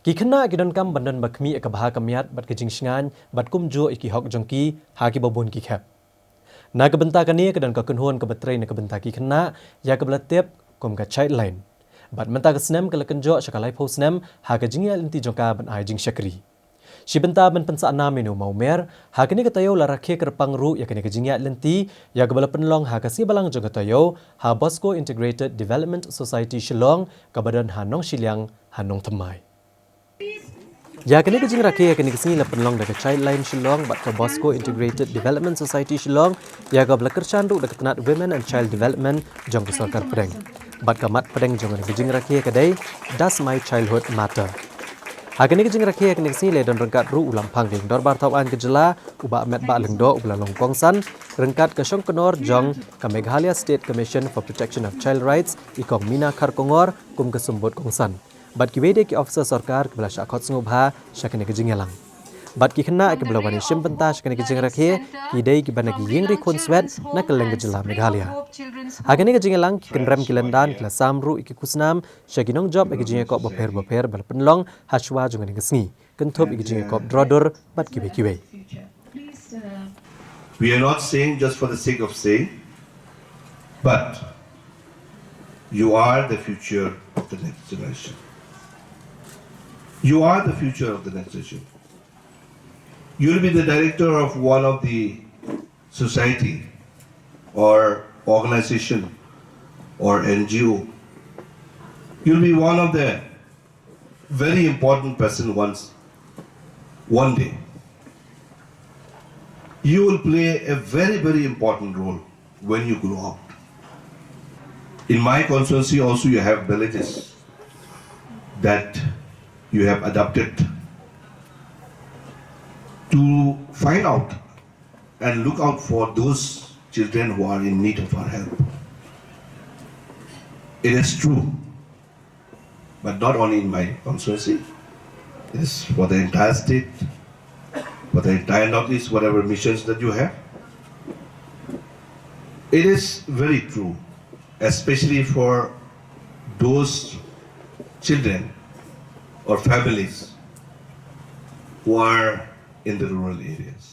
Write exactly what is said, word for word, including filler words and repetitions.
Ki khynnah ki donkam ban don ba khmih ïa ka bha ka miat bad ka jingshngaiñ bad kumjuh ïa ki hok jong ki ha kiba bun ki khep. Na ka bynta kane ka don ka kynhun kaba trei na ka bynta ki khynnah ïa kaba la tip kum ka Childline. Bad mynta ka snem ka la kynjoh sha ka laiphew snem ha ka jingïaid lynti jong ka ban ai jingshakri. Shi bynta ban pynsah nam ïa une u mawmer, ha kane ka taïew la rakhe kyrpang ruh ïa kane ka jingïaid lynti ïa kaba la pynlong ha ka sngi balang jong ka taïew ha Bosco Integrated Development Society Shillong kaba don ha Nongshiliang ha Nongthymmai. Ïa kane ka jingrakhe ïa kane ka sngi la pynlong da ka Childline Shillong bad ka Bosco Integrated Development Society Shillong ïa kaba la kyrshan ruh da ka tnat Women and Child Development jong ka sorkar pdeng. Bad ka mat pdeng jong kane ka jingrakhe ka dei Does My Childhood Matter? Ha kane ka jingrakhe ïa kane ka sngi la don ryngkat ruh u Lamphang ka Ïing Dorbar Thawaiñ ka jylla, u Bah Metbah Lyngdoh uba la long kongsan, ryngkat ka shongknor jong ka Meghalaya State Commission for Protection of Child Rights, i Kong Meena Kharkongor, kum ka symbud kongsan. Bad kiwei de ki officer sorkar kiba la shah khot sngewbha sha kane ka jingïalang. Bad ki khynnah kiba la wan ïashim bynta sha kane ka jingrakhe ki dei kiba na ki ïing ri khunswet na kylleng ka jylla Meghalaya. Ha kane ka jingïalang ki kynrem ki lyndan ki la sam ruh ïa ki khusnam sha ki nongjop ïa ki jingïakop bapher bapher ba la pynlong ha shuwa jong kane ka sngi, kynthup ïa ki jingïakop draw dur bad kiwei kiwei. We are not saying just for the sake of saying, but you are the future of the next generation. You are the future of the next generation. You'll be the director of one of the society or organization or N G O. You'll be one of the very important person once, one day. You will play a very, very important role when you grow up. In my constituency also, you have villages that you have adopted to find out and look out for those children who are in need of our help. It is true, but not only in my constituency. It is for the entire state, for the entire Northeast, whatever missions that you have. It is very true, especially for those children or families who are in the rural areas.